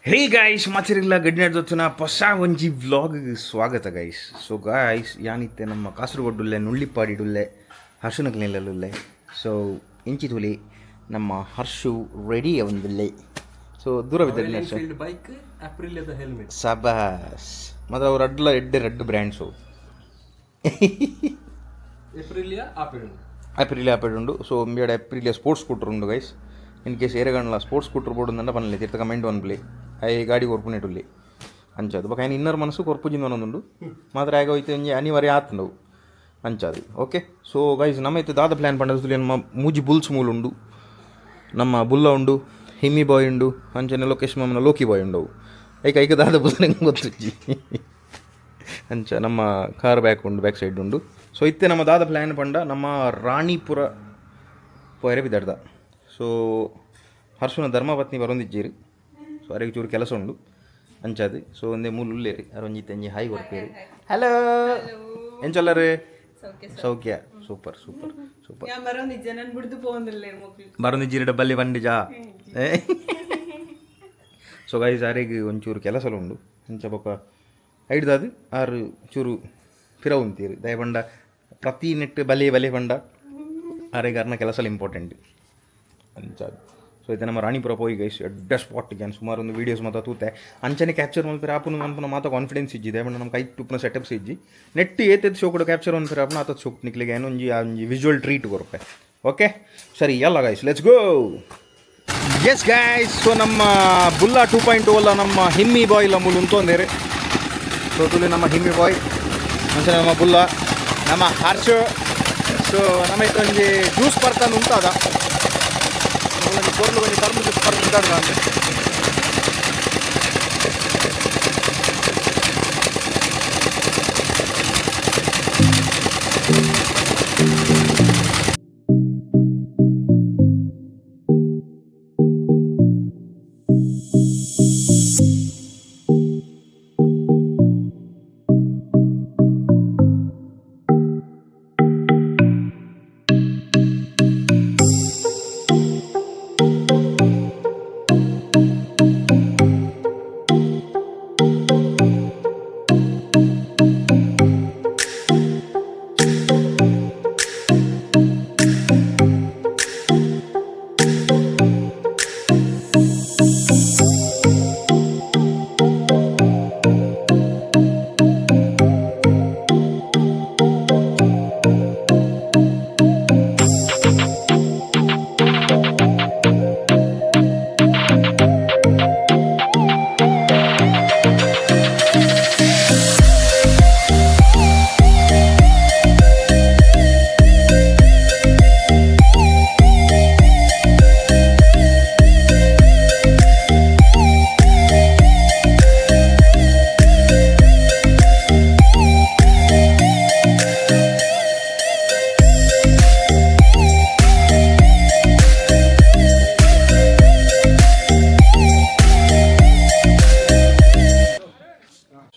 Hey guys, ಮಾತಿರಿಲ್ಲ ಗಡ್ಡಿನಾಡ್ದೊತ್ತುನ ಹೊಸ ಒಂಜಿ vlog ಸ್ವಾಗತ ಗೈಸ್. ಸೊ ಗಾಯ್ಸ್, ಯಾನಿತ್ತೆ ನಮ್ಮ ಕಾಸರಗೋಡುಲ್ಲೆ ನುಳ್ಳಿಪ್ಪಾಡಿಡುಲ್ಲೆ ಹರ್ಷನಕ್ಲೆಲ್ಲುಲ್ಲೆ. ಸೊ ಇಂಚಿ ತುಲಿ ನಮ್ಮ ಹರ್ಷು ರೆಡಿ ಒಂದುಲ್ಲೆ. ಸೊ ದೂರ ಬಿದ್ದ ಬೈಕ್ ಅಪ್ರಿಲಿಯದ ಹೆಲ್ಮೆಟ್. ಸಬಾಸ್. ಮತ್ತು ಅವ್ರು ಅಡ್ಲ ಎಡ್ಡೆ ರಡ್ಡು ಬ್ರ್ಯಾಂಡ್ಸು. ಎಪ್ರಿಲಿಯಾ ಆಪಿಡ್. ಅಪ್ರಿಲಿಯಾ ಆಪೆಡ್ ಉಂಡು. ಸೊ ಒಂಬೇಡ ಅಪ್ರಿಲಿಯಾ ಸ್ಪೋರ್ಟ್ಸ್ ಸ್ಕೂಟರ್ ಉಂಡು ಗೈಸ್. ಇನ್ ಕೇಸ್ ಏರೆಗಂಡ್ಲ ಸ್ಪೋರ್ಟ್ಸ್ ಸ್ಕೂಟರ್ ಬೋಡು ಅಂದ ಪನ್ಲೆ, ತಿರ್ತ ಕಮೆಂಟ್ ಒನ್ಪ್ಲೆ. I ಗಾಡಿ ಕೊರ್ಪುನೆಟುಲ್ಲೆ ಅಂಚಾದು. ಬೊಕ ಐನ್ ಇನ್ನರ್ ಮನಸ್ಸು ಕೊರ್ಪುಜಿಂದ ಒಂದೊಂದುಂಡು ಮಾತ್ರ ಆಗ ಹೋಯ್ತು ಒಂಜಿ ಅನಿವಾರ್ಯ ಆತುಂಡವು ಅಂಚಾದು. ಓಕೆ, ಸೊ ಗೈಸ್, ನಮ್ಮ ಇತ್ತೆ ದಾದ ಪ್ಲ್ಯಾನ್ ಪಂಡ ನಮ್ಮ ಮೂಜಿ ಬುಲ್ಸ್ ಮೂಲುಂಡು. ನಮ್ಮ ಬುಲ್ಲ ಉಂಡು, ಹಿಮ್ಮಿ ಬಾಯ್ ಉಂಡು, ಅಂಚನೆ ಲೊಕೇಶ್ ಮಾಮನ ಲೋಕಿ ಬಾಯ್ ಉಂಡವು. ಐಕ ಐಕ ದಾದ ಬುಲ್ ಗೊತ್ತುಜ್ಜಿ. ಅಂಚ ನಮ್ಮ ಕಾರ್ ಬ್ಯಾಕ್ ಉಂಡು, ಬ್ಯಾಕ್ ಸೈಡ್ ಉಂಡು. ಸೊ ಇತ್ತೆ ನಮ್ಮ ದಾದ ಪ್ಲ್ಯಾನ್ ಪಂಡ ನಮ್ಮ ರಾಣಿಪುರ ಪೋಯರೆ ಬಿದಡ್ದ. ಸೊ ಹರ್ಷುನ ಧರ್ಮಪತ್ನಿ ಬರೊಂದಿಜ್ಜೇರು. ಸೊ ಅರೆಗೆ ಚೂರು ಕೆಲಸ ಉಂಡು ಅಂಚಾದು. ಸೊ ಒಂದೇ ಮೂಲು ಉಲ್ಲೇರಿ. ಅರ್ ಒಂಜಿ ಒಂಜಿ ಹಾಯ್ ಕೊರ್ಪೇರು. ಹಲೋ, ಎಂಚೊಲ್ಲರು? ಸೌಖ್ಯ? Super super super. ഞാൻ ಬರೋದಿಜ್ಜ, ನಾನು ಬಿಡ್ದು ಪೋಂದಿಲ್ಲ ಮಕ್ಳು. ಬರೊಂದಿಜ್ಜಿರಡ ಬಲ್ಲಿ ಬಂಡಿಜಾ. ಸೊ ಗೈಸ್, ಅರೆಗ್ ಒಂಚೂರು ಕೆಲಸಲ ಉಂಡು. ಅಂಚ ಬೊಕ ಐಡ್ದಾದ್ ಆರು ಚೂರು ಪಿರ ಉಂತೀರು. ದಯಪಂಡ ಪ್ರತಿ ನೆಟ್ ಬಲೆ ಬಲೆ ಪಂಡ ಅರೆಗ್ ಅರ್ನ ಕೆಲಸಲ ಇಂಪಾರ್ಟೆಂಟ್ ಅಂಚಾದ್. ಸೊ ಇತ್ತೆ ನಮ್ಮ ರಾಣಿಪುರ ಪೋಯಿ ಗೈಸ್. ಎಡ್ಡೆ ಸ್ಪಾಟ್. ಯಾನ್ ಸುಮಾರು ಒಂದು ವೀಡಿಯೋಸ್ ಮಾತ ತೂತೆ. ಅಂಚನೆ ಕ್ಯಾಪ್ಚರ್ ಮಲ್ಪೆರೆ ಆಪುನು ಮನ್ಪುನ ಮಾತ ಕಾನ್ಫಿಡೆನ್ಸ್ ಇಜ್ಜಿ. ದಯಪಂಡ ನಮ್ಮ ಕೈ ತುಪ್ಪುನ ಸೆಟಪ್ಸ್ ಇಜ್ಜಿ. ನೆಟ್ ಏತೆದ್ ಶೋಕುಡು ಕ್ಯಾಪ್ಚರ್ ಮನ್ಪೆರೆ ಆಪುನ ಆತತ್ ಶೋಕ್ ನಿಕ್ಲೆಗ್ ಏನ್ ಒಂಜಿ ಆ ಒಂಜಿ ವಿಜುವಲ್ ಟ್ರೀಟ್ ಕೊರ್ಪೆ. ಓಕೆ, ಸರಿ ಎಲ್ಲ guys, let's go. Yes guys, so ನಮ್ಮ ಬುಲ್ಲಾ 2.2 ಅಲ್ಲ, ನಮ್ಮ ಹಿಮ್ಮಿ ಬಾಯ್ ಇಲ್ಲ ಮೂಲು ಉಂತೊಂದೇರು. ಸೊ ತುಲಿ ನಮ್ಮ ಹಿಮ್ಮಿ ಬಾಯ್, ಅಂಚನೆ ನಮ್ಮ ಬುಲ್ಲಾ, ನಮ್ಮ ಹರ್ಷ. ಸೊ ನಮ್ಮ ಇತ್ತೊಂಜಿ ಜ್ಯೂಸ್ ಪರ್ತಂದು ಉಂಟಾದ. ಒಂಜಿ ಪೊರ್ಲು ಒಂಜಿ ಕರ್ಮು ಜ್ಯೂಸ್ ಪರ್ತು ಉಂಟಾದ ಅಂದ್ರೆ.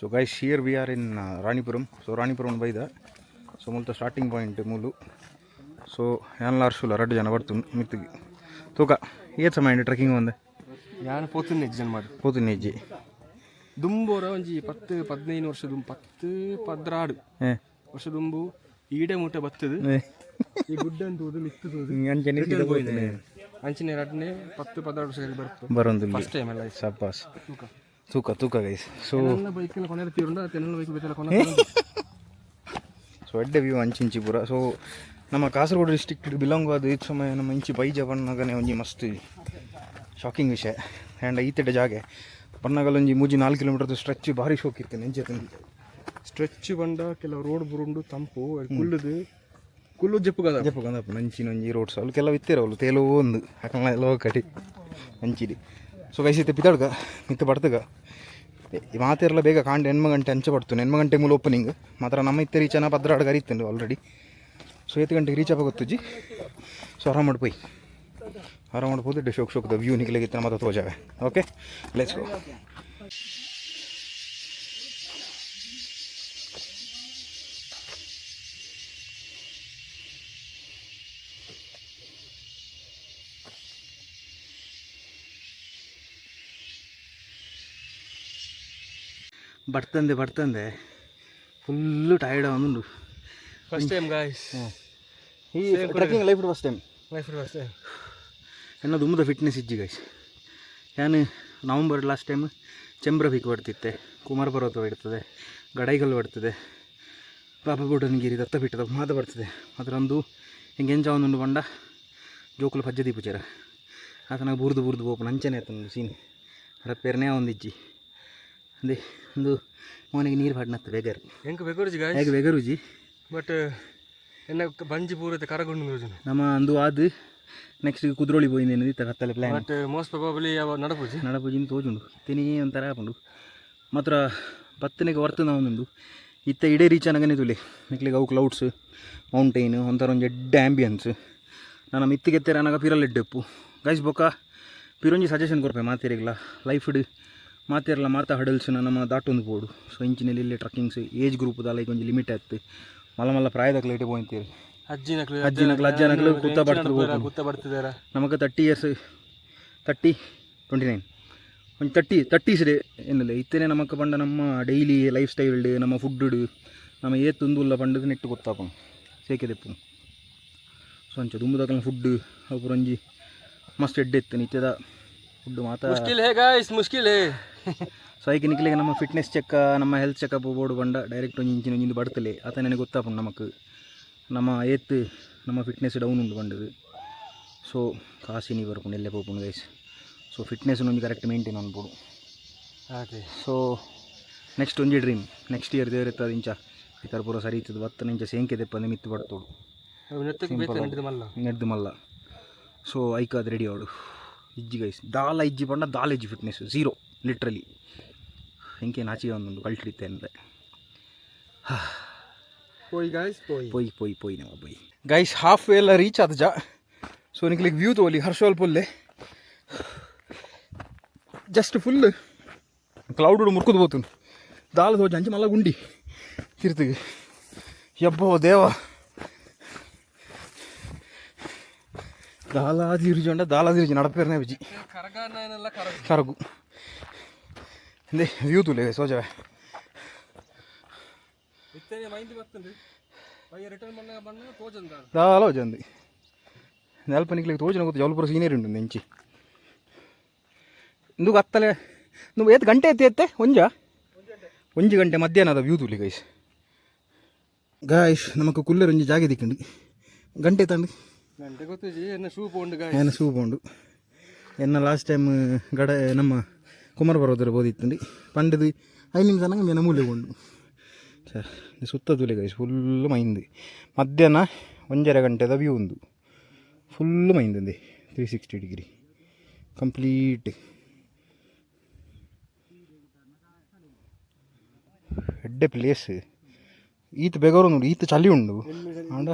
So guys, here we are in Ranipuram. So Ranipuram ಬೈದ. ಸೊ ಮುಲ್ತ ಸ್ಟಾರ್ಟಿಂಗ್ ಪಾಯಿಂಟ್ ಮೂಲು. ಸೊ ಯಾನ್ಲ ಅರ್ಶುಲ ರಡ್ಡು ಜನ ಬರ್ತು ಮಿತ್ತಿಗೆ. ತೂಕ ಏತ್ ಸಮಯ ಟ್ರೆಕ್ಕಿಂಗ್ ಒಂದೆ? ಯಾನ್ ಪೋತುನೆ ಜನ ಮಾಡಿ. ಪೋತುನೆ ಇಜ್ಜಿ. ದುಂಬೋರ ಒಂಜಿ 10 15 ವರ್ಷ ದುಂಬು, 10 12 ವರ್ಷ ದುಂಬು ಈಡೆ ಮುಟ್ಟ ಬತ್ತದು. ಈ ಗುಡ್ಡ ತೂದು ಮಿತ್ತು ತೂದು. ಅಂಚನೆ ಸೀದಾ ಪೋತುನೆ. ಅಂಚನೆ ರಡ್ನೆ 10 12 ವರ್ಷ ಬರ್ತು. ಬರೊಂದುಲ್ಲಿ. ಫಸ್ಟ್ ಟೈಮ್ ಅಲ್ಲ. ಸಬ್ಬಾಸ್. ತೂಕ ತೂಕ ಗೈಸ್. ಸೊ ಎಲ್ಲ ಬೈಕ್ ಕೊನೆ ತೀರುಂಡ ತೆನ್ನ ಬೈಕ್ ಬೇತೆಲ್ಲ ಕೊನೆ. ಸೊ ಎಡ್ಡೆ ವ್ಯೂ ಅಂಚಿಂಚಿ ಪೂರ. ಸೊ ನಮ್ಮ ಕಾಸರಗೋಡು ಡಿಸ್ಟ್ರಿಕ್ಟ್ ಬಿಲಾಂಗ್ ಆದ ಈ ಸಮಯ ನಮ್ಮ ಇಂಚಿ ಬೈಜ ಬಣ್ಣಗನೆ ಒಂಜಿ ಮಸ್ತ್ ಶಾಕಿಂಗ್ ವಿಷಯ. ಆ್ಯಂಡ್ ಈತೆಡ್ಡೆ ಜಾಗೆ ಬನ್ನಗಲ ಒಂಜಿ 3-4 ಕಿಲೋಮೀಟರ್ ಸ್ಟ್ರೆಚ್ ಭಾರಿ ಶೋಕ್ ಇರ್ತೇನೆ ಎಂಚೆ. ಸ್ಟ್ರೆಚ್ ಬಂಡ ಕೆಲವು ರೋಡ್ ಬುರುಂಡು ತಂಪು ಕುಲ್ಲುದು ಕುಲ್ಲು ಜಪ್ಪುಗದ. ಜಪ್ಪ ಕಂದಪ್ಪ ಅಂಚಿನ ಒಂಜಿ ರೋಡ್ಸ್ ಅವ್ಲು ಕೆಲವು ಇತ್ತೇರ ಅವ್ಲು ತೇಲೋ ಒಂದು ಅಕಲ್ನ ಎಲ್ಲೋ ಕಟಿ ಅಂಚಿಡಿ. ಸೊ ಗೈಸ್, ಇತ್ತೆ ಪಿತಾಡ್ಗ ಮಿತ್ತ ಬಡ್ತಗ. ಈ ಮಾತೆರ್ಲ ಬೇಗ ಕಾಂಡ 8 ಗಂಟೆ ಅಂಚೆ ಪಡ್ತು. 8 ಗಂಟೆ ಮೂಲ ಓಪನಿಂಗ್ ಮಾತ್ರ. ನಮ್ಮ ಇತ್ತೆ ರೀಚ್ ಅನ್ನ 12 ಕರೀತುಂಡು ಆಲ್ರೆಡಿ. ಸೊ ಏತ್ ಗಂಟೆಗೆ ರೀಚ್ ಆಪ ಗೊತ್ತುಜ್ಜಿ. ಸೊ ಆರಾಮ್ ಮಾಡಿ ಪೋಯ್, ಆರಾಮ್ ಮಾಡಿ ಶೋಕ್ ಶೋಕ್ದ ವ್ಯೂ ನಿಕ್ಲೆಗಿತ್ತ ಮತ್ತೆ ತೋಜಾವೆ. Okay, let's go. ಬರ್ತಂದೆ ಬರ್ತಂದೆ ಫುಲ್ಲು ಟೈರ್ಡ್ ಆವೊಂದುಂಡು. First time guys. ಈ trekking life first time. Life first time. ಎನ್ನ ದುಮ್ಮದ ಫಿಟ್ನೆಸ್ ಇಜ್ಜಿ ಗೈಸ್. ಯಾನ್ November last time Chembra peak ಬಡ್ತಿತ್ತೆ, ಕುಮಾರ ಪರ್ವತ ಬರ್ತದೆ, ಗಡೈಗಲ್ಲು ಬರ್ತದೆ, ಪಾಪ ಬುಡನಗಿರಿ ದತ್ತಪೀಠದ ಮಾತ ಬರ್ತದೆ. ಮಾತ್ರ ಅಂದು ಹಿಂಗೆ ಎಂಚ ಒಂದುಂಡು ಪಂಡ ಜೋಕುಲು ಪಜ್ಜೆ ದೀಪುಚೆರ ಆತನ ಬೂರ್ದು ಬೂರ್ದು ಪೋಪುನ ಅಂಚನೆ ಆತನ ಸೀನ್ ರಪ್ಪೇರ್ನೇ ಒಂದಿಜ್ಜಿ. ಅಂದೆ ಒಂದು ಮೋನೆಗೆ ನೀರು ಪಾಡ್ನತ್ತು ಬೇಗಾರು. ಎಂಕ್ ಬೆಗರುಜಿ ಗಾಯ್ಸ್. ಹೇಗೆ ಬೇಗರುಜಿ. ಬಟ್ ಎನ್ನ ಬಂಜಿ ಪೂರತೆ ಕರಗುಂಡು ಯೋಜನೆ. ನಮ್ಮ ಅಂದು ಆದ್ ನೆಕ್ಸ್ಟ್ ಕುದ್ರೋಳಿ ಪೋಯಿಂದೇನು ಇತ್ತ ಕತ್ತಲೆ plan. But most probably ಯಾವ ನಡಪುಜಿ. ನಡಪುಜಿನ ತೋಜುಂಡು ತಿನಿ ಒಂಥರ ಆಪುಂಡು. ಮಾತ್ರ ಪತ್ತನೆಗೆ ವರ್ತು ನಾವೊಂದುಂಡು ಇತ್ತ ಇಡೇ ರೀಚ್ ಅನಗನೆ ತುಲೆ ನಿಕ್ಲೆಗ್ ಅವು ಕ್ಲೌಡ್ಸ್ ಮೌಂಟೈನ್ ಒಂಥರ ಒಂಜಿ ಎಡ್ಡೆ ಆ್ಯಂಬಿಯನ್ಸ್. ನಾನು ಮಿತ್ತಿಗೆತ್ತೆರ ಅನಗ ಪಿರಲ್ ಎಡ್ಡೆಪ್ಪು ಗೈಸ್. ಬೊಕ್ಕ ಪಿರೊಂಜಿ ಸಜೆಷನ್ ಕೊರ್ಪೆ ಮಾತೆರಿಗ್ಲ, ಲೈಫ್ಡ್ ಮಾತೆರ್ಲ ಮಾತ ಹಡಲ್ಸ್ ನಮ್ಮ ದಾಟೊಂದು ಪೋಡು. ಸೊ ಇಂಚಿನಲ್ಲಿ ಇಲ್ಲಿ ಟ್ರಕ್ಕಿಂಗ್ಸ್ ಏಜ್ ಗ್ರೂಪ್ ದಾಲ ಒಂಜಿ ಲಿಮಿಟ್ ಆಯ್ತು, ಮಲ್ಲ ಮಲ್ಲ ಪ್ರಾಯದಕ್ಲೆ ಇಟ್ಟು ಪೋಯಿಂತೀರಿ. ಅಜ್ಜಿನಕ್ಲು ಅಜ್ಜಿನಕ್ಲು ಅಜ್ಜನಕ್ಲು ಕುತ್ತ ಬಡ್ತದೆ ಹೋಪುಂಡು. ಕುತ್ತ ಬಡ್ತಿದಾರ. ನಮಕ್ 30 ಇಯರ್ಸ್, 30 29 ಒಂಜಿ 30 ತರ್ಟೀಸ್ ಎನ್ನಲೆ ಇತ್ತನೇ ನಮಕ್ ಪಂಡ ನಮ್ಮ daily life style ನಮ್ಮ ಫುಡ್ ನಮ್ಮ ಏತ್ ಉಂದುಲ್ಲ ಪಂಡದು ನೆಟ್ಟು ಗೊತ್ತಾಪುಂಡು ಸೇಕೆ ದೆಪ್ಪುಂಡು. ಸೊ ಅಂಚ ದುಂಬುದಕಲ್ನ ಫುಡ್ ಅವು ಪೂರ ಒಂಜಿ ಮಸ್ತ್ ಎಡ್ಡೆ ಇತ್ತು, ನಿತ್ಯದ ಫುಡ್ ಮಾತ. ಮುಷ್ಕಿಲ್ ಹೇ ಗಾಯ್ಸ್, ಮುಷ್ಕಿಲ್ ಹೇ. ಸೊ ಐಕ್ ನಿಕ್ಲೆಗ್ ನಮ್ಮ ಫಿಟ್ನೆಸ್ ಚೆಕ್ಕ ನಮ್ಮ health checkup board ಪಂಡ ಡೈರೆಕ್ಟ್ ಒಂಜಿ ಇಂಚಿನ ಒಂಜಿ ಬಡ್ತಲೆ ಆತ ನನಗೆ ಗೊತ್ತಾಪುಂಡು ನಮಕ್ ನಮ್ಮ ಏತ್ ನಮ್ಮ ಫಿಟ್ನೆಸ್ ಡೌನ್ ಉಂಡು ಪಂಡದು. ಸೊ ಕಾಸಿನಿ ಬರ್ಪುಂಡು ಎಲ್ಲೆ ಪೋಪುಂಡು guys. So fitness ಒಂಜಿ ಕರೆಕ್ಟ್ ಮೇಂಟೈನ್ ಅನ್ಬೋದು. Okay. So next ಒಂಜಿ dream next year ದೇವರೆತ್ತದ ಇಂಚ ಈ ಥರ ಪೂರ ಸರಿ ಇತ್ತದ ಬತ್ತನ ಇಂಚ ಸೇಂಕೆ ದೆಪ್ಪಂದೆ ಮಿತ್ತು ಬಡ್ತೋಡು. ನೆತ್ತಕ್ಕೆ ಬೇತೆ ನಡಿದ ಮಲ್ಲ. ನೆಡ್ದು ಮಲ್ಲ. ಸೊ ಐಕ್ ಅದು ರೆಡಿ ಅವಡು ಇಜ್ಜಿ ಗೈಸ್, ದಾಲ ಇಜ್ಜಿ ಪಂಡ ದಾಲ ಇಜ್ಜಿ, fitness zero literally. ಎಂಕೆ ನಾಚಿಗೆ ಒಂದೊಂದು ಕಲ್ಟಿಡಿತ್ತೆ ಅಂದರೆ. ಪೋಯ್ ಗಾಯ್ಸ್ ಪೋಯ್. ಪೊಯ್ ಪೊಯ್ ಪೊಯ್ ನಮ್ಮ ಪೊಯ್ ಗೈಸ್. ಹಾಫ್ ವೇ ಎಲ್ಲ ರೀಚ್ ಆದ ಜಾ. ಸೊ ನಿಕ್ಲಿಗೆ ವ್ಯೂ ತೋಲಿ ಹರ್ಷೋಲ್ ಪುಲ್ಲೆ just full cloud ಮುರ್ಕುದು ಪೋತುಂಡು. ದಾಲ ತೋಜ ಅಂಚೆ ಮಲ್ಲ ಗುಂಡಿ ತಿರ್ತಿಗೆ. ಯಬ್ಬೋ ದೇವ, ದಾಲ ತಿರುಜಿ ದಾಲ ತಿರುಜಿ ನಡಪೇರ್ನೇ ಬಿಜಿ. ಕರಗಾನ ಕರಗು. ಕರಗು ಎಂದೇ ವ್ಯೂ ತೂಲೆ ಸೋಜವೆ. ಇತ್ತನೆ ಮೈಂದ್ ಬರ್ತುಂಡು ಬಯ್ಯ ರಿಟರ್ನ್ ಬಣ್ಣ ಬಣ್ಣ ತೋಜಂದ. ದಾಲ ಹೋಜಂದು ನೆಲ್ಪ ನಿಕ್ಲಿಗೆ ತೋಜನ ಗೊತ್ತು. ಜವಲ್ಪುರ ಸೀನರಿ ಉಂಟು ಎಂಚಿ ಇಂದು ಅತ್ತಲೆ. నువ్వు ಏತ್ ಗಂಟೆ ಎತ್ತಿ ಎತ್ತೆ ಒಂಜ ಒಂಜಿ ಗಂಟೆ ಮಧ್ಯಾಹ್ನದ ವ್ಯೂ ತೂಲಿ ಗೈಸ್. ಗಾಯ್ಸ್, ನಮಕ್ ಕುಲ್ಲರ್ ಒಂಜಿ ಜಾಗೆ ದಿಕ್ಕಂಡು. ಗಂಟೆ ತಂಡು. ಗಂಟೆ ಗೊತ್ತಿಜಿ, ಎನ್ನ ಶೂ ಪೋಂಡು ಗಾಯ್ಸ್. ಏನ ಶೂ ಪೋಂಡು. ಎನ್ನ ಲಾಸ್ಟ್ ಟೈಮ್ ಗಡ ನಮ್ಮ ಕುಮಾರ ಪರ್ವತರ ಬೋದಿತ್ತುಂಡು ಪಂಡದು 5 ನಿಮಿಷ ನಂಗೆ ಮೆನ ಮೂಲೆ ಪೋಂಡು ಸರ್. ಸುತ್ತ ತೂಲೆ ಗೈಸ್, ಫುಲ್ ಮೈಂದು. ಮಧ್ಯಾಹ್ನ 1.5 ಗಂಟೆದ ವ್ಯೂ ಉಂದು. ಫುಲ್ ಮೈಂದಂದೆ 360 ಡಿಗ್ರಿ ಕಂಪ್ಲೀಟ್. ಎಡ್ಡೆ ಪ್ಲೇಸ್. ಈತ ಬೆಗರು ನೋಡಿ, ಈತ ಚಳಿ ಉಂಡು ಆಂಡ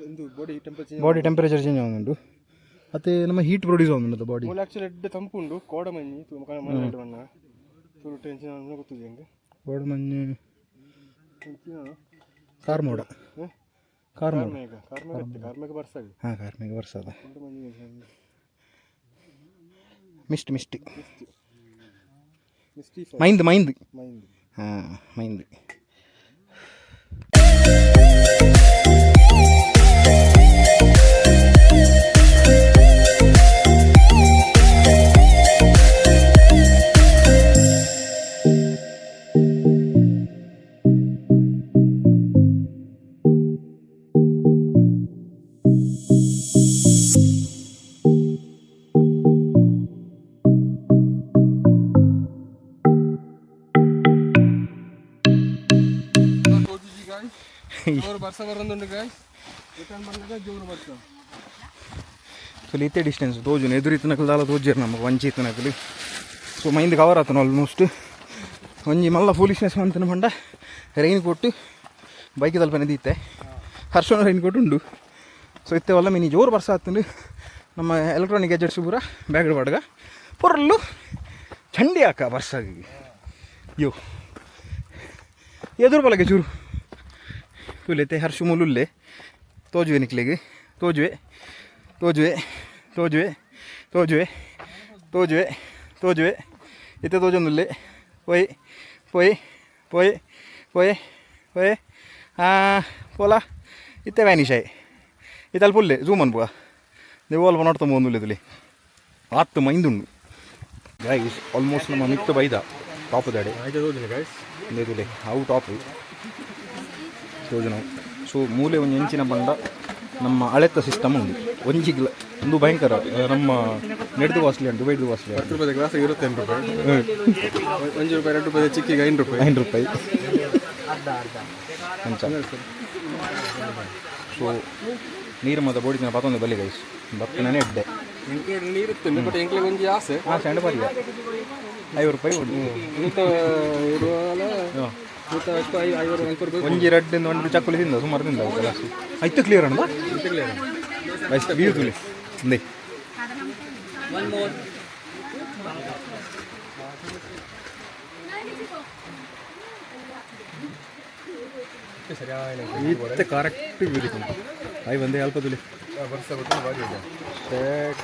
ಇಂದು body temperature body temperature change ಆವೊಂದುಂಡು ಅತ್ತೆ ನಮ್ಮ ಹೀಟ್ ಪ್ರೊಡ್ಯೂಸ್ ಆವೊಂದುಂಡು ಬಾಡಿ. ಮೂಲ ಆಕ್ಚುಲಿ ಎಡ್ಡೆ ತಂಪು ಉಂಡು ಕೋಡ ಮಂಜಿ ಮನೆ ಬಣ್ಣ ತುಳು ಟೆನ್ಷನ್ ಗೊತ್ತಿದೆ ಹೆಂಗೆ. ಕೋಡ ಮಂಜು. ಟೆನ್ಷನ್. ಕಾರ್ ಮೋಡ, ಕಾರ್ ಮೋಡ. ಕಾರ್ಮೇಘ, ಕಾರ್ಮೇಘ ಇತ್ತು, ಕಾರ್ಮೇಘ ಬರ್ಸಾಗಿ. ಹಾಂ, ಕಾರ್ಮೇಘ ಬರ್ಸದ. ಉಂಡು ಮಂಜಿ. Mist mist. Misty. ಮೈಂದ್ ಮೈಂದ್. ಮೈಂದ್. ಹಾಂ, ಮೈಂದ್. ತೋಜುಜಿ ಗಾಯ್ಸ್, ಜೋರು ಬರ್ಸ ಬರೋದುಂಡು ಗಾಯ್ಸ್. ರಿಟರ್ನ್ ಬಂದಾಗ ಜೋರು ಬರ್ಸ. ಸೊ ಇತ್ತೆ ಡಿಸ್ಟೆನ್ಸ್ ತೋಜುನು ಎದುರು ಇತ್ತನಕಲ್ ದಾಲ ತೋಜೇರು ನಮಗೆ ವಂಚಿ ಇತ್ತನಕಲ್. ಸೊ ಮೈಂದ್ ಕವರ್ ಆತನು ಆಲ್ಮೋಸ್ಟ್. ಒಂಜಿ ಮಲ್ಲ ಫೂಲಿಶ್ನೆಸ್ ಮಂತನ ಪಂಡ rain coat bike ತಲ್ಪನೆ ದೀತೆ. ಹರ್ಷನ ರೈನ್ ಕೋಟ್ ಉಂಡು. ಸೊ ಇತ್ತೆ ವಲ್ಲ ಮಿನಿ ಜೋರು ಬರ್ಸ ಆತಂಡು. ನಮ್ಮ ಎಲೆಕ್ಟ್ರಾನಿಕ್ ಗ್ಯಾಜೆಟ್ಸ್ ಪೂರ ಬ್ಯಾಗ್ ಪಾಡ್ಗ ಪೊರ್ಲು ಚಂಡಿ ಹಾಕ ಬರ್ಸಾಗಿ. ಯೋ ಎದುರು ಬಲಗೆ ಚೂರು ತೂಲೆತ್ತೆ ಹರ್ಷ ಮುಲುಲ್ಲೆ ತೋಜುವೆ ನಿಕ್ಲೆಗ್ ತೋಜುವೆ ತೋಜುವೆ ತೋಜುವೆ ತೋಜುವೆ ತೋಜುವೆ ತೋಜುವೆ ಇತ್ತೆ ತೋಜೊಂದುಲ್ಲೆ. ಪೋಯ್ ಪೋಯ್ ಪೋಯೆ ಪೋಯೆ ಪೋಯೆ ಪೋಲಾ ಇತ್ತೆ ವ್ಯಾನಿಶ್ ಆಯ್ ಇತ್ತಲ್ಲಿ ಪುಲ್ಲೆ ಝೂಮ್ ಅನ್ಪುಗ ನೀವು ಅಲ್ಪ ನೋಡ್ತಾ ಒಂದುಲ್ಲೆ ತುಲಿ ಆತ್ ಮೈಂದುಂಡು ಗೈಸ್. ಆಲ್ಮೋಸ್ಟ್ ನಮ್ಮ ಮಿತ್ತ ಬೈದ ಟಾಪ್ ದಾಡೆ. ಗೈಸ್. ತುಲೆ ಅವು ಟಾಪ್ ಯೋಜನೆ. ಸೊ ಮೂಲೆ ಒಂಜಿ ಎಂಚಿನ ಬಂಡ ನಮ್ಮ ಹಳೆತ್ತ ಸಿಸ್ಟಮ್ ಉಂಡು ಒಂಜಿ ಒಂದು ಭಯಂಕರ ನಮ್ಮ ನೆಡ್ದು ವಾಸ್ಲಿ ಉಂಟು ದುಬೈದು ವಾಸ್ಲಿ. 10 ರೂಪಾಯಿ ಗ್ಲಾಸ್ 28 ರೂಪಾಯಿ, 1 ರೂಪಾಯಿ 2 ರೂಪಾಯಿ ಚಿಕ್ಕಿಗೆ 5 ರೂಪಾಯಿ. 5 ರೂಪಾಯಿ ಅಂಚ. ಸೊ ನೀರು ಮತ್ತು ಬೋಡಿನ ಪತ್ತೊಂದು ಬಲ್ಲಿ ಗೈಸ್, ಬತ್ತನೇ ಎಡ್ಡೆ. ಎಂಕ್ಲೆ ನೀರು ಇತ್ತು, ಬಟ್ ಎಂಕ್ಲೆಗೆ ಒಂಜಿ ಆಸೆ. ಹಾಂ, ಸೆಂಡ್ ಬಾರಿಯ 50 ರೂಪಾಯಿ ಉಂಟು. ನೂತ ಇರುವಲ್ಲ, ನೂತ ಎಷ್ಟು, 50, 40 ರೂಪಾಯಿ. ಒಂಜಿ ರಡ್ಡಿಂದ ಒಂದು ಚಕ್ಕುಲಿ ತಿಂದ, ಸುಮಾರು ತಿಂದ. ಆಯ್ತು, ಕ್ಲಿಯರ್ ಅಣ್ಣ. ಗೈಸ್, ವ್ಯೂ ತುಲಿ ಒಂದೇ. ಇತ್ತೆ ಕರೆಕ್ಟ್ ವ್ಯೂ ದಿಕ್ಕುಂಡು. I ಒಂದೇ ಅಲ್ಪ ತುಲಿ. ವರ್ಷ ಬಿಟ್ಟು ಬಾರಿ ಇದೆ. ಸೆಟ್.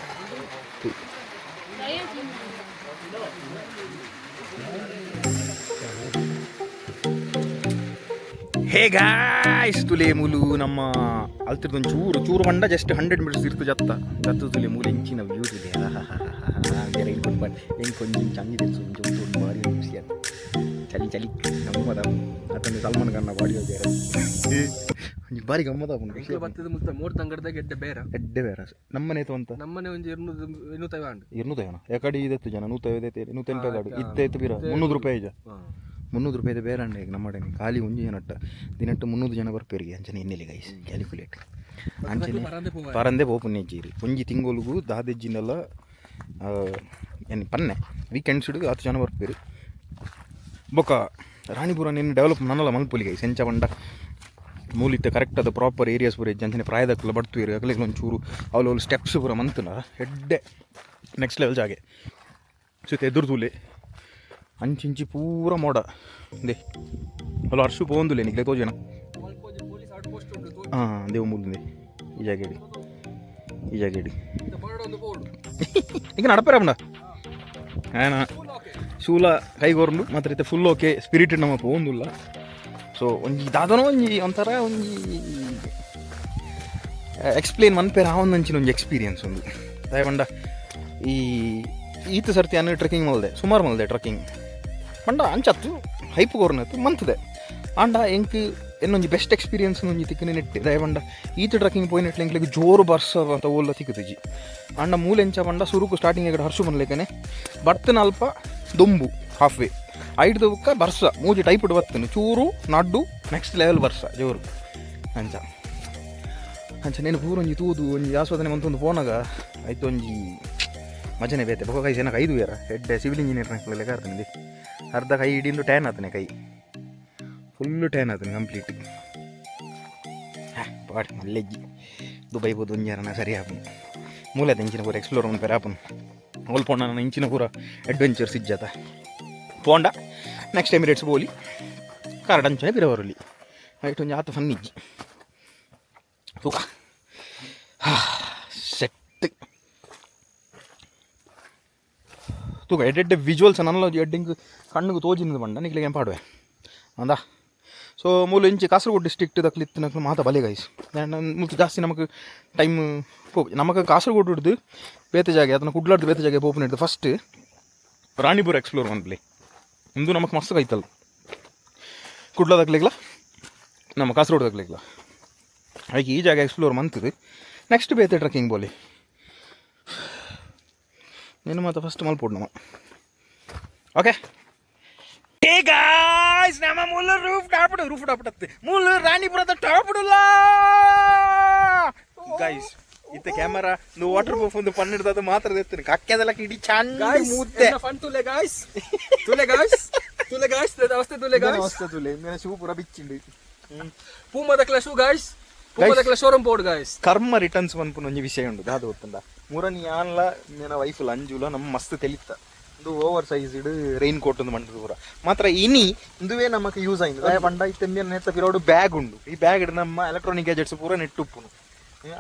Hey guys, ತುಲೆ ಮೂಲು ನಮ್ಮ ಅಲ್ತಿರ್ದೊಂದು ಚೂರು ಚೂರು ಬಂಡ ಜಸ್ಟ್ 100 ಮೀಟರ್ಸ್ ಇರ್ತು ಜತ್ತ ಜತ್ತ ತುಲೆ ಮೂಲು ಇಂಚಿನ ವ್ಯೂ ತುಲೆ. ಹೆಂಗೆ ಕೊಂಚ ಚಂಗಿ ತೆಚ್ಚು ಒಂಚೂರು ಚೂರು ಬಾರಿ ಖುಷಿ ಆಯ್ತು. ಚಲಿ ಚಲಿ ಗಮ್ಮದ ಅತಂದು ಸಲ್ಮಾನ್ ಖಾನ್ನ ಬಾಡಿ ಹೋಗ್ಯಾರ. ಒಂಜಿ ಬಾರಿ ಗಮ್ಮದ. ಎಂಕ್ಲೆ ಬತ್ತದ ಮುಲ್ತ ಮೋರ್ ತಂಗಡದಾಗ ಎಡ್ಡೆ ಬೇರ. ಎಡ್ಡೆ ಬೇರೆ ನಮ್ಮನೆ ಅಂತ. ನಮ್ಮನೆ ಒಂಜಿ 250 ಆಂಡ್. 250 ಯಾಕಡೆ ಇದತ್ತು ಜನ 150 ಐತೆ, 180 ಗಾಡು ಇತ್ತೆ ಇತ್ತು ಬೀರ 300 ರೂಪಾಯಿ ಇಜ. 300 ರೂಪಾಯಿದ ಬೇರೆ ಅಂಡ. ಈಗ ನಮ್ಮ ಖಾಲಿ ಒಂಜಿ ಜನಟ್ಟ ದಿನಟ್ಟು 300 ಜನ ಬರ್ಪೇರಿಗೆ ಅಂಚನೆ ಎಣ್ಣೆಲಿ ಗೈಸ್, ಕ್ಯಾಲ್ಕುಲೇಟ್ ಅಂಚನೆ. ಪರಂದೆ ಪೋಪುನೆಜ್ಜೀರಿ ಒಂಜಿ ತಿಂಗೊಲುಗು ದಾದೆಜ್ಜಿನೆಲ್ಲ ಎನ್ ಪನ್ನೆ ವೀಕೆಂಡ್ಸ್ ಹಿಡಿದು 10 ಜನ ಬರ್ಪೇರು. ಬೊಕ ರಾಣಿಪುರ ನಿನ್ನ ಡೆವಲಪ್ ನನ್ನಲ್ಲ ಮಲ್ಪುಲಿ ಗೈಸ್. ಎಂಚ ಪಂಡ ಮೂಲಿತ್ತೆ ಕರೆಕ್ಟ್ ಅದು ಪ್ರಾಪರ್ ಏರಿಯಾಸ್ ಪೂರ ಅಂಚನೆ ಪ್ರಾಯದಕ್ಲ ಬಡ್ತುವೇರು ಅಕ್ಲೆಗ್ ಒಂಚೂರು ಅವ್ಲು ಅವ್ಲು ಸ್ಟೆಪ್ಸ್ ಪೂರ ಮಂತುನ ಎಡ್ಡೆ ನೆಕ್ಸ್ಟ್ ಲೆವೆಲ್ ಜಾಗೆ. ಸೊ ಎದುರು ತೂಲೆ, ಅಂಚಿಂಚಿ ಪೂರ ಮೋಡ they ಅಲ್ಲ ಅರ್ಶು ಪೋಂದುಲೆ ನಿಕ್ಲೆ ತೋಜನ. ಹಾಂ, ದೇವು ಮೂಲುಂದೆ ಈ ಜಾಗೆಡಿ, ಈ ಜಾಗೆಡಿ. ಈಗ ನಡಪರ ಪಂಡ ಏನ ಶೂಲ ಕೈಗೋರ್ಂಡು ಮಾತ್ರ ಇತ್ತೆ full okay spirit ನಮ್ಮ ಪೋಂದುಲ್ಲ. ಸೊ ಒಂಜಿ ದಾದನೋ ಒಂಜಿ ಒಂಥರ ಒಂಜಿ ಎಕ್ಸ್ಪ್ಲೇನ್ ಮನ್ಪೇರ್ ಆವೊಂದಂಚಿನ ಒಂಜಿ ಎಕ್ಸ್ಪೀರಿಯನ್ಸ್ ಒಂದು. ದಾಯೆ ಪಂಡ ಈ ಈತ ಸರ್ತಿ ಅನ್ನ ಟ್ರೆಕ್ಕಿಂಗ್ ಮಲ್ದೆ, ಸುಮಾರು ಮಲ್ದೆ ಟ್ರೆಕ್ಕಿಂಗ್ ಪಂಡ ಅಂಚತ್ತು ಹೈಪ್ ಕೋರ್ನತ್ತು ಮಂತದೆ. ಆಂಡ ಎಂಕ್ ಎನ್ನೊಂಜಿ ಬೆಸ್ಟ್ ಎಕ್ಸ್ಪೀರಿಯನ್ಸ್ ಒಂಜಿ ತಿಕ್ಕನೆ ನೆಟ್ಟೆ. ದಾಯೆ ಪಂಡ ಈತ ಟ್ರೆಕ್ಕಿಂಗ್ ಪೋಯಿನೆಟ್ಲೆ ಎಂಕ್ಲೆಗ್ ಜೋರು ಬರ್ಸ ಅಂತ ಓಲ್ಲ ತಿಕ್ಕುತ್ತಿಜಿ. ಆಂಡ ಮೂಲ ಎಂಚ ಪಂಡ ಸುರುಕು ಸ್ಟಾರ್ಟಿಂಗ್ ಎಗಡೆ ಹರ್ಷು ಬನ್ಲೇಕನೆ ಬರ್ತನ ಅಲ್ಪ ದೊಂಬು ಹಾಫ್ ವೇ ಐಡ್ದ ಬುಕ್ಕ ಬರ್ಸ ಮೂಜಿ ಟೈಪ್ ಬರ್ತನೆ ಚೂರು ನಡ್ಡು ನೆಕ್ಸ್ಟ್ ಲೆವೆಲ್ ಬರ್ಸ ಜೋರು ಅಂಚ. ಅಂಚ ನೇನು ಪೂರ ಒಂಜಿ ತೂದು ಒಂಜಿ ಆಸ್ವಾದನೆ ಮಂತೊಂದು ಪೋನಾಗ ಆಯ್ತು ಒಂಜಿ ಮಜನೆ ಬೇತೆ. ಬೊಕ ಕೈ ಜನಕ್ಕೆ ಐದು ಯಾರ head civil engineer ಲೆಕ್ಕ ಇರ್ತದೆ. ಅರ್ಧ ಕೈ ಹಿಡಿದು ಟ್ಯಾನ್ ಆತನೆ, ಕೈ ಫುಲ್ಲು ಟ್ಯಾನ್ ಆತನೆ ಕಂಪ್ಲೀಟ್. ಪಾಡ್ ಮಲ್ಲೆಜ್ಜಿ ದುಬೈ ಪೋದು ಒಂಜಾರನ ಸರಿ ಆಪುನು. ಮೂಲ ಇಂಚಿನ ಪೂರ ಎಕ್ಸ್ಪ್ಲೋರ್ ಮನ್ಪೆರೆ ಆಪುನು. ಓಲ್ ಪೋಂಡ ನನ್ನ ಇಂಚಿನ ಪೂರ ಅಡ್ವೆಂಚರ್ಸ್ ಇಜ್ಜಾತ. ಪೋಂಡ ನೆಕ್ಸ್ಟ್ ಎಮಿರೇಟ್ಸ್ ಬೋಲಿ ಕಾರಡ್ ಅಂಚನೆ ಪಿರ ಬರಲಿ. ಐಟ್ ಒಂಜಿ ಆತ ಫನ್ ಇಜ್ಜಿ. ತೂಕ ಸೆಟ್ ತೂಕ ಎಡ್ಡೆಡ್ಡೆ ವಿಜುವಲ್ಸ್ ನನ್ನಲ ಎಡ್ಡಿಂಗ್ ಕಣ್ಣುಗೆ ತೋಜಿನದು ಪಂಡ ನಿಕ್ಲೆಗೆ ಏನ್ ಪಾಡುವೆ ಅಂದ. ಸೊ ಮೂಲು ಇಂಚಿ ಕಾಸರಗೋಡು ಡಿಸ್ಟ್ರಿಕ್ಟ್ ದಕ್ಲು ಮಾತ ಬಲೆ ಗೈಸ್. ಮುಲ್ಪ ಜಾಸ್ತಿ ನಮಕ್ ಟೈಮ್ ಪೋ ನಮಕ್ ಕಾಸರಗೋಡು ಹಿಡ್ದು ಬೇತೆ ಜಾಗೆ ಅದನ್ನ ಕುಡ್ಲಾಡ್ದು ಬೇತೆ ಜಾಗೆ ಪೋಪುನ ಹಿಡ್ದು ಫಸ್ಟ್ ರಾಣಿಪುರ ಎಕ್ಸ್ಪ್ಲೋರ್ ಮನ್ಪ್ಲೆ. ಇಂದು ನಮಕ್ ಮಸ್ತ್ ಕೈತಲ್ ಕುಡ್ಲದಕ್ಲೆಗ್ಲ ನಮ್ಮ ಕಾಸರಗೋಡು ದಕ್ಲೆಗ್ಲ. ಐಕ್ ಈ ಜಾಗ ಎಕ್ಸ್ಪ್ಲೋರ್ ಮಂತದು ನೆಕ್ಸ್ಟ್ ಬೇತೆ ಟ್ರೆಕ್ಕಿಂಗ್ ಬೋಲಿ ನೀನು ಮಾತ್ರ ಫಸ್ಟ್ ಮಲ್ಪೋಡು ನಮ್ಮ. Okay. Hey guys, ನಮ್ಮ ಮೂಲ roof top, roof top ಮೂಲ ರಾಣಿಪುರದ ಟಾಪ್ ಗೈಸ್. ಇತ್ತ camera water proof ಒಂದು ಪನ್ನೆರಡು ಮಾತ್ರ ಎತ್ತನೆ ಕಕ್ಕೆದೆಲ್ಲ ಇಡೀ ಚಂದ ಮೂತೆ. ಫನ್ ತುಲೆ ಗಾಯ್ಸ್, ತುಲೆ ಗಾಯ್ಸ್, ತುಲೆ ಗಾಯ್ಸ್, ಅವಸ್ಥೆ ತುಲೆ ಗಾಯ್ಸ್. ತುಲೆ ಮೇನೆ ಶೂ ಪೂರ ಬಿಚ್ಚಿಂಡು. ಪೂಮದಕ್ಲ ಶೂ ಗಾಯ್ಸ್, ಪೂಮದಕ್ಲ showroom board guys. Karma returns ಪನ್ಪುನ ಒಂಜಿ ವಿಷಯ ಉಂಡು. ದಾದ ಗೊತ್ತುಂಡ? ಮುರನಿ ಯಾನ್ಲ ಮೇನ ವೈಫ್ ಅಂಜುಲ ನಮ್ಮ ಮಸ್ತ್ ತೆಲಿತ ಒಂದು ಓವರ್ ಸೈಜ್ಡ್ ರೈನ್ ಕೋಟ್ ಒಂದು ಮಂಡದ ಪೂರ ಮಾತ್ರ ಇನಿ ಇಂದುವೇ ನಮಕ್ ಯೂಸ್ ಆయింದು. ದಾಯ ಪಂಡ ಇತ್ತೆ ಮೇನ ನೆತ್ತ ಪಿರೋಡು ಬ್ಯಾಗ್ ಉಂಡು. ಈ ಬ್ಯಾಗ್ ನಮ್ಮ ಎಲೆಕ್ಟ್ರಾನಿಕ್ ಗ್ಯಾಜೆಟ್ಸ್ ಪೂರ ನೆಟ್ಟುಪ್ಪುನು.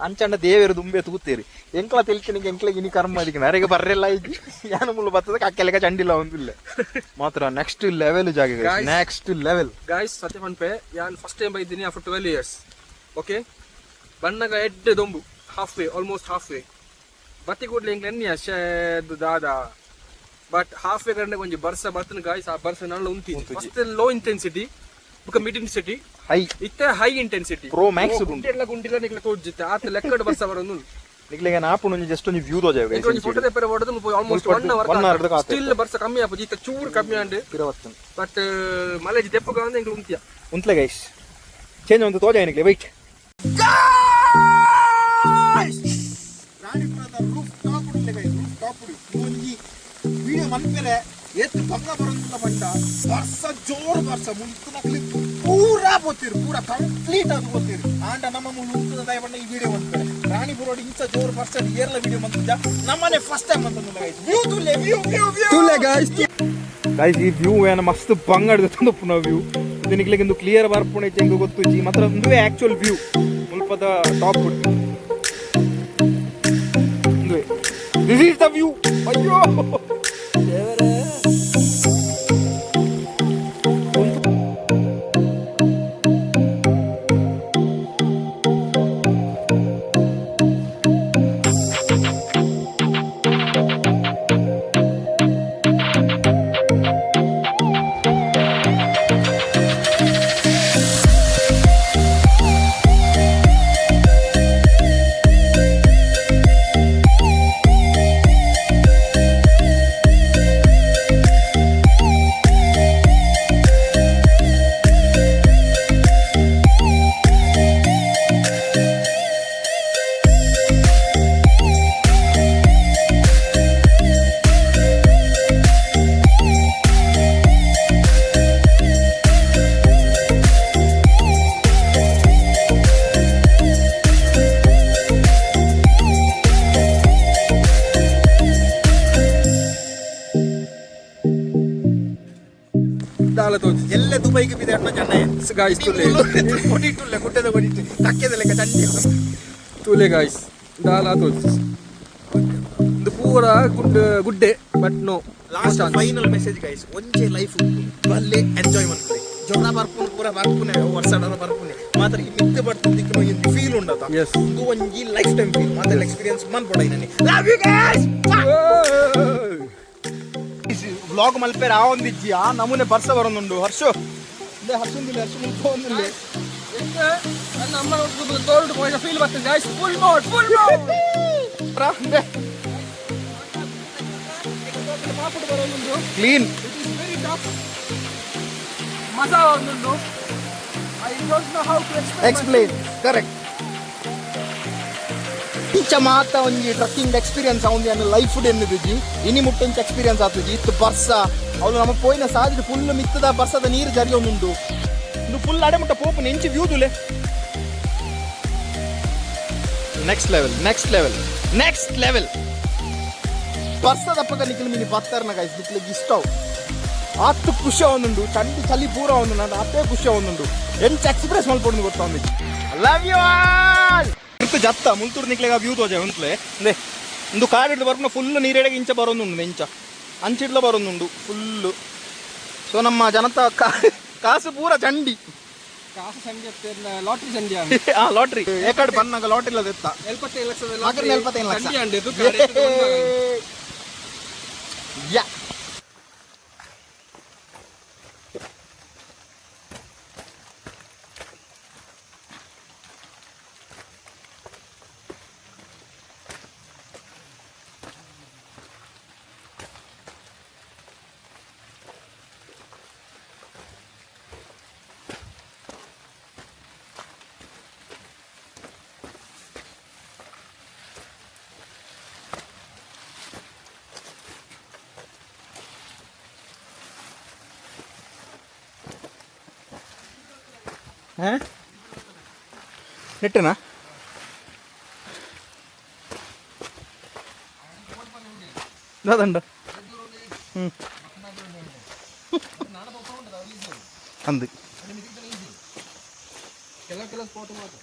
ಅಂಚಂಡ ದೇವೇರು ದುಂಬೆ ತೂತೇರಿ ಎಂಕ್ಲ ತೆಲ್ಕನಿಗೆ ಎಂಕ್ಲ ಇನಿ ಕರ್ಮ ಅದಿಕ್ಕೆ ಅರೆಗೆ ಬರ್ರೆಲ್ಲ ಇಜ್ಜಿ ಯಾನ ಮುಳ್ಳು ಬತ್ತದ ಕಕ್ಕೆಲೆಗ ಚಂಡಿಲ್ಲ ಒಂದಿಲ್ಲ ಮಾತ್ರ ನೆಕ್ಸ್ಟ್ ಲೆವೆಲ್ ಜಾಗ ನೆಕ್ಸ್ಟ್ ಲೆವೆಲ್. ಗಾಯ್ಸ್, ಸತ್ಯ ಪನ್ಪೆ, ಯಾನ್ ಫಸ್ಟ್ ಟೈಮ್ ಬೈದ್ದೀನಿ ಆಫ್ಟರ್ 12 ಇಯರ್ಸ್. ಓಕೆ, ಬಣ್ಣಗ ಎಡ್ಡೆ ದೊಂಬು, half way, almost half way ಬತ್ತಿ ಕೂಡ್ಲೆ ಎಂಕ್ಲ ಎನ್ನಿಯ ಶೇದು ದಾದಾ. ಬಟ್ ಹಾಫ್ ವೇ ಕಡೆ ಒಂಜಿ ಬರ್ಸ ಬರ್ತನ ಗಾಯ್ಸ್. ಆ ಬರ್ಸ ನಲ್ಲ ಉಂತಿ ಫಸ್ಟ್ ಲೋ ಇಂಟೆನ್ಸಿಟಿ ಬೊಕ ಮಿಡ್ ಇಂಟೆನ್ಸಿಟಿ ಹೈ ಇತ್ತೆ ಹೈ ಇಂಟೆನ್ಸಿಟಿ. ಪ್ರೋ ಮ್ಯಾಕ್ಸ್. ಗುಂಡಿಲ್ಲ ಗುಂಡಿಲ್ಲ ನಿಕ್ಲ ತೋಜಿತ್ತೆ ಆತ ಲೆಕ್ಕಡ್ ಬರ್ಸ ಬರೋದು. ನಿಕ್ಲೆಗೆ ನಾಪುಣ ಒಂಜಿ ಜಸ್ಟ್ ಒಂಜಿ ವ್ಯೂ ತೋಜಾವೆ. ಒಂಜಿ ಫೋಟೋ ಪೇಪರ್ ಹೊಡೆದು ಆಲ್ಮೋಸ್ಟ್ 1 ಅವರ್. 1 hour ದ ಕಾತೆ. ಸ್ಟಿಲ್ ಬರ್ಸ ಕಮ್ಮಿ ಆಪುಜಿ, ಇತ್ತೆ ಚೂರು ಕಮ್ಮಿ ಆಂಡ್. ಪಿರವತ್ತನ್. ಬಟ್ ಮಲೇಜ್ ದೆಪ್ಪಗ ಅಂದ್ರೆ ಎಂಕ್ಲ ಉಂತಿಯ. ಉಂತ್ಲೆ ಗೈಸ್, ಚೇಂಜ್ ಒಂದು ತೋಜ ನಿಕ್ಲೆ, ವೈಟ್. ರಾಣಿಪುರದ ರೂಫ್ ಟಾಪ್ ಉಂಟು ಗೈಸ್, ರೂಫ್ ಟಾಪ್ ಒಂಜಿ ವಿಡಿಯೋ ಮನ್ಪೆರೆ ಏತ್ ಬಂಗ ಬರೋದಿಲ್ಲ ಬಂಟ. ವರ್ಷ ಜೋರು ವರ್ಷ ಮುಲ್ತನಕ್ಲಿ ಪೂರಾ ಪೋತಿರು, ಪೂರಾ ಕಂಪ್ಲೀಟ್ ಆದ್ ಪೋತಿರು. ಆಂಡ ನಮ್ಮ ಮುಲ್ ಉಂತದ ದಯಪಂಡ ಈ ವಿಡಿಯೋ ಮನ್ಪೆರೆ. ರಾಣಿಪುರ ಇಂಚ ಜೋರು ವರ್ಷ ಏರ್ಲ ವಿಡಿಯೋ ಮಂತುಜ, ನಮ್ಮನೆ ಫಸ್ಟ್ ಟೈಮ್ ಮಂತುಂಡು ಗೈಸ್. ವ್ಯೂ ತುಲೆ, ವ್ಯೂ ವ್ಯೂ ವ್ಯೂ ತುಲೆ ಗೈಸ್. ಗೈಸ್, ಈ ವ್ಯೂ ಏನ ಮಸ್ತ್ ಬಂಗಾಡಿದ ತಂದಪ್ಪುನ ವ್ಯೂ. ಇದು ನಿಕ್ಲೆಗೆ ಒಂದು ಕ್ಲಿಯರ್ ಬರ್ಪುಣ ಹೆಂಗ ಗೊತ್ತುಜಿ, ಮಾತ್ರ ಒಂದುವೇ ಆಕ್ಚುಯಲ್ ವ್ಯೂ ಮುಲ್ಪದ top. ಒಂದುವೇ, this is the view. ಅಯ್ಯೋ. ದಾಲ ತೋಜಿ. ಎಲ್ಲ ದುಬೈಗೆ ಬಿದ್ದೆ ಅಣ್ಣ ಜನ. ಗಾಯ್ಸ್, ತುಲೆ. ಕೊಡಿಟ್ಟುಲ್ಲ ಗುಡ್ಡದ ಕೊಡಿಟ್ಟು ಕಕ್ಕೆದ ಲೆಕ್ಕ ಚಂಡಿ. ತುಲೆ ಗಾಯ್ಸ್, ದಾಲ ತೋಜಿ. ಇದು ಪೂರ ಗುಡ್ಡ ಗುಡ್ಡೆ, but no. Last final message guys, ಒಂಜೆ ಲೈಫ್ ಬಲ್ಲೆ ಎಂಜಾಯ್ ಮನ್ಪುಲೆ. ಜ್ವರ ಬರ್ಪುನು ಪೂರ ಬರ್ಪುನೆ, ವರ್ಷ ಬರ್ಪುನೆ ಮಾತ್ರ. ಈ ಮಿತ್ತೆ ಬರ್ತದೆ ದಿಕ್ಕುನ ಒಂಜಿ ಫೀಲ್ ಉಂಡತ. Yes. ಇದು ಒಂಜಿ ಲೈಫ್ ಟೈಮ್ ಫೀಲ್ ಮಾತ್ರ, experience ಮನ್ಪೊಡ. Love you guys. Vlog ಮಲ್ಪೆರೆ ಆ ಒಂದಿಜ್ಜಿ, ಆ ನಮೂನೆ ಬರ್ಸ ಬರೋದುಂಡು. ಹರ್ಷು ಇಂದೇ, ಹರ್ಷುಂದಿಲ್ಲ, ಹರ್ಷು ಮುಲ್ಪೊಂದಿಲ್ಲ. ನನ್ನ ಅಮ್ಮ ತೋರ್ಡು ಫೀಲ್ ಬರ್ತದೆ guys. Full mode, full mode. ಪಾಪುಡು ಬರೋದುಂಡು. Clean. It is very tough. ಮಜಾ ಬರೋದುಂಡು. I don't know how to explain. Explain, correct. ಇಂಚ ಮಾತ ಒಂಜಿ ಟ್ರಕ್ಕಿಂಗ್ ಎಕ್ಸ್ಪೀರಿಯನ್ಸ್ ಅವನು ಅನ್ನ ಲೈಫ್ ಎನ್ನುದುಜಿ, ಇನಿ ಮುಟ್ಟಂಚ ಎಕ್ಸ್ಪೀರಿಯನ್ಸ್ ಆತುಜಿ. ಇತ್ತು ಬರ್ಸ ಅವಳು ನಮ್ಮ ಪೋಯಿನ ಸಾದಿಡು ಫುಲ್ ಮಿತ್ತದ ಬರ್ಸದ ನೀರು ಜರಿಯೊಂದುಂಡು. ಇಂದು ಫುಲ್ ಅಡೆ ಮುಟ್ಟ ಪೋಪುನ ಎಂಚಿ ವ್ಯೂ ತುಲೆ. Next level, next level, next level. ಬರ್ಸದಪ್ಪಗ ನಿಖಿಲ್ ಮಿನಿ ಪತ್ತರ್ನ ಗೈಸ್, ನಿಖಿಲಿಗೆ ಇಷ್ಟ ಆತ್ ಖುಷಿ ಅವನುಂಡು. ಚಂಡಿ ಚಲಿ ಪೂರ ಅವನು ಅತ್ತೇ ಖುಷಿ ಅವನುಂಡು. ಎಂಚ ಎಕ್ಸ್ಪ್ರೆಸ್ ಮಲ್ಪೊಂಡು ಗೊತ್ತ. Love you all. ಇತ್ತು ಜತ್ತ ಮುಲ್ತೂರು ನಿಕ್ಲೆಗ ವ್ಯೂ ತೋಜ ಉಂತ್ಲೆ. ಅಂದೆ ಒಂದು ಕಾಡಿಡ್ದು ಬರ್ಪುನ ಫುಲ್ ನೀರೆಡೆಗೆ ಇಂಚ ಬರೋದುಂಡು, ಇಂಚ ಅಂಚಿಡ್ಲ ಬರೋದುಂಡು ಫುಲ್ಲು. ಸೊ ನಮ್ಮ ಜನತ ಕಾಸು ಪೂರ ಚಂಡಿ. ಕಾಸು ಸಂಜೆ, ಲಾಟ್ರಿ ಸಂಜೆ. ಆ ಲಾಟ್ರಿ ಏಕಾಡು ಬನ್ನಾಗ ಲಾಟ್ರಿ ಇಲ್ಲ ದೆತ್ತ. 75 ಲಕ್ಷದ. ಮಗರ್ನ 75 ಲಕ್ಷ. ಸಂಜೆ ಅಂಡೆ. ಯಾ. ನೆಟ್ಟನಾ? ದಾದಂಡ ಹ್ಞೂ ಅಂದು. ಕೆಲವು ಕೆಲವು ಸ್ಪಾಟ್ ಮಾತ್ರ.